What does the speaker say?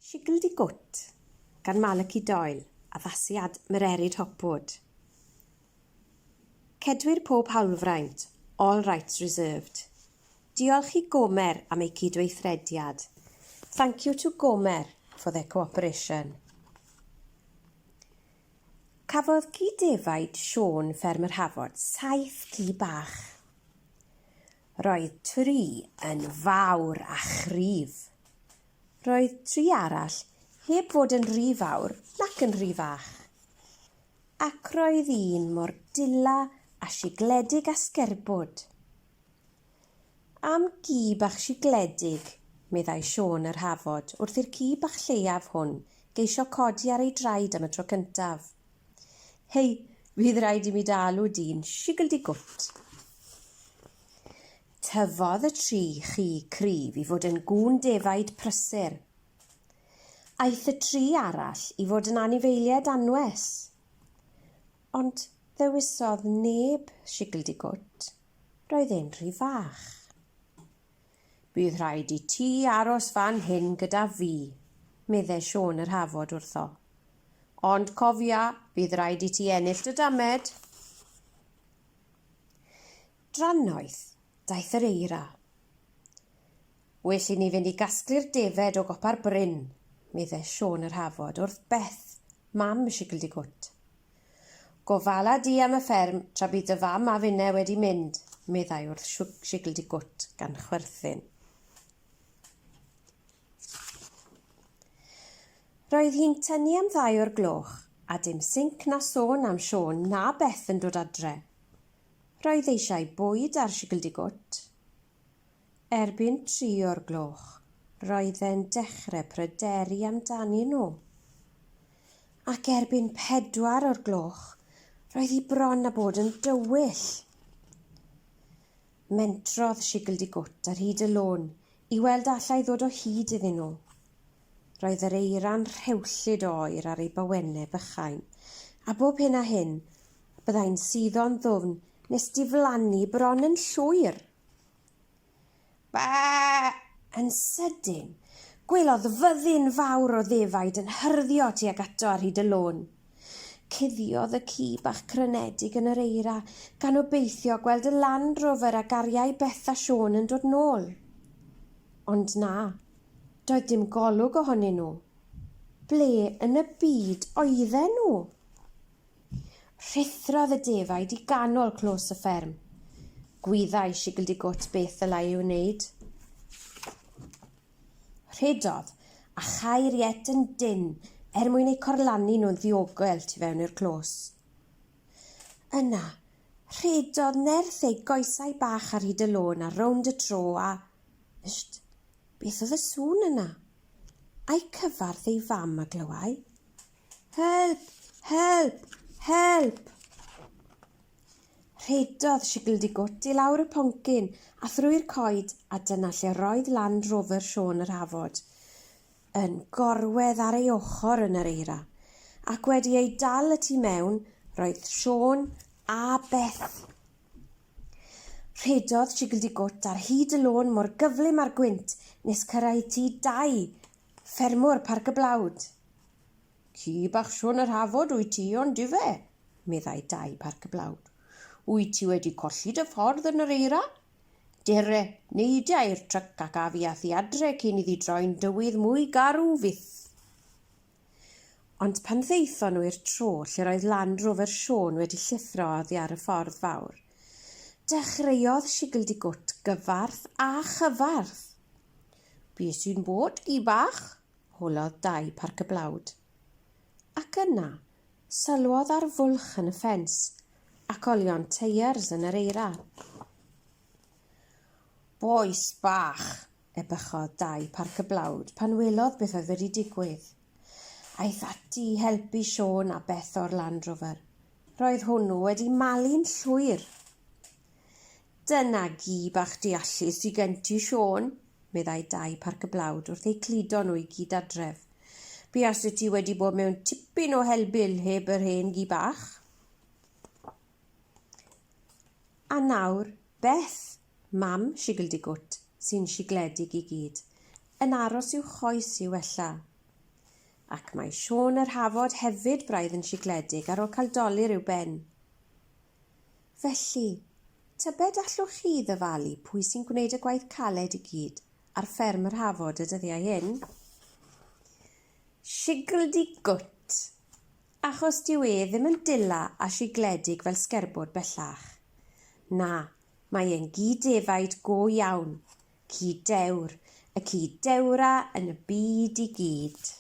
Shiggledy-Gwt gan Malachy Doyle, addasiad Mererid Hopwood. Cedwir pob hawlfraint, all rights reserved. Diolch i Gomer am eu cydweithrediad. Thank you to Gomer for their cooperation. Cafodd ci defaid Siôn Fferm yr Hafod saith ci bach. Roedd tri yn fawr a chryf. Roedd tri arall heb fod yn rhy fawr nac yn rhy fach. Ac roedd un mor dila a sigledig â sgerbwd. Am gi bach sigledig, meddai Siôn yr Hafod wrth i'r ci bach lleiaf hwn geisio codi ar ei draed am y tro cyntaf. Hei, fydd rhaid i mi dy alw di'n Shiggledy-gwt. Tyfodd y tri chi cryf i fod yn gŵn defaid prysur. Aeth y tri arall i fod yn anifeiliaid anwes. Ond ddewisodd neb Shiggledy-gwt, roedd e'n rhy fach. Bydd rhaid i ti aros fan hyn gyda fi, medde Siôn yr Hafod wrtho. Ond cofia, bydd rhaid i ti ennill dy damed. Drannoeth, daeth yr eira. Well i ni fynd i gasglu'r defed o gopa'r bryn, medde Siôn yr Hafod wrth Beth, mam Shiggledy-gwt. Gofala di am y fferm tra bydd dy fam a finne wedi mynd, meddai wrth Shiggledy-gwt gan chwerthin. Roedd hi'n tynnu am ddau o'r gloch, a dim sinc na sôn am Siôn na Beth yn dod adre. Roedd eisiau bwyd ar Shiggledy-gwt. Erbyn tri o'r gloch, roedd e'n dechrau pryderu amdanyn nhw. Ac erbyn pedwar o'r gloch, roedd hi bron â bod yn dywyll. Mentrodd Shiggledy-Gwt ar hyd y lôn i weld allai ddod o hyd iddyn nhw. Roedd yr eira'n rhewllyd o oer ar ei bawennau bychain, a bob hyn a hyn, byddai'n suddo'n ddwfn nes diflannu bron yn llwyr. Ba! Yn sydyn, gwelodd fyddin fawr o ddefaid yn hyrddio tuag ato ar hyd y lôn. Cuddiodd y ci bach crynedig yn yr eira, gan obeithio gweld y Land Rover a gariai Beth a Siôn yn dod nôl. Ond na, doedd dim golwg ohonyn nhw. Ble yn y byd oedden nhw? Rhuthrodd y defaid i ganol clos y fferm. Gwyddai Shiggledy-Gwt beth ddylai ei wneud. Rhedodd, a chau'r iet yn dynn er mwyn eu corlannu nhw'n ddiogel tu fewn i'r clos. Yna, rhedodd nerth ei goesau bach ar hyd y lôn a rownd y tro a... Ysht, beth oedd y sŵn yna? Ai cyfarth ei fam a glywai? Help! Help! Help! Rhedodd Shiggledy-Gwt i lawr y poncyn a thrwy'r coed a dyna lle roedd Land Rover Siôn yr Hafod, yn gorwedd ar ei ochr yn yr eira, ac wedi ei dal y tu mewn roedd Siôn a Beth. Rhedodd Shiggledy-Gwt ar hyd y lôn mor gyflym â'r gwynt nes cyrraedd tŷ Dai, ffermwr Parc y Blawd. Ci bach Siôn yr Hafod wyt ti, ond ife? meddai Dai Parc y Blawd. Wyt ti wedi colli dy ffordd yn yr eira? Dere, neidia i'r tryc ac af i â thi adre cyn iddi droi'n dywydd mwy garw fyth. Ond pan ddaethon nhw i'r tro lle roedd Land Rover Siôn wedi llithro oddi ar y ffordd fawr, dechreuodd Shiggledy-Gwt gyfarth a chyfarth. Be sy'n bod, gi bach? holodd Dai Parc y Blawd. Ac yna, sylwodd ar fwlch yn y ffens ac olion teiars yn yr eira. Bois bach! ebychodd Dai Parc y Blawd pan welodd beth oedd wedi digwydd. Aeth ati i helpu Siôn a Beth o'r Land Rover. Roedd hwnnw wedi malu'n llwyr. Dyna gi bach deallus sy gen ti, Siôn, meddai Dai Parc y Blawd wrth eu cludo nhw i gyd adref. Buaset ti wedi bod mewn tipyn o helbul heb yr hen gi bach. A nawr, Beth, mam Shiggledy-Gwt, sy'n shigledig i gyd, yn aros i'w choes i wella. Ac mae Siôn yr Hafod hefyd braidd yn sigledig ar ôl cael dolur i'w ben. Felly, tybed allwch chi ddyfalu pwy sy'n gwneud y gwaith caled i gyd ar fferm yr Hafod y dyddiau hyn? Sigl di gwt! Achos dyw e ddim yn dila a sigledig fel sgerbwd bellach. Na, mae e'n gi defaid go iawn, ci dewr, y ci dewra yn y byd i gyd.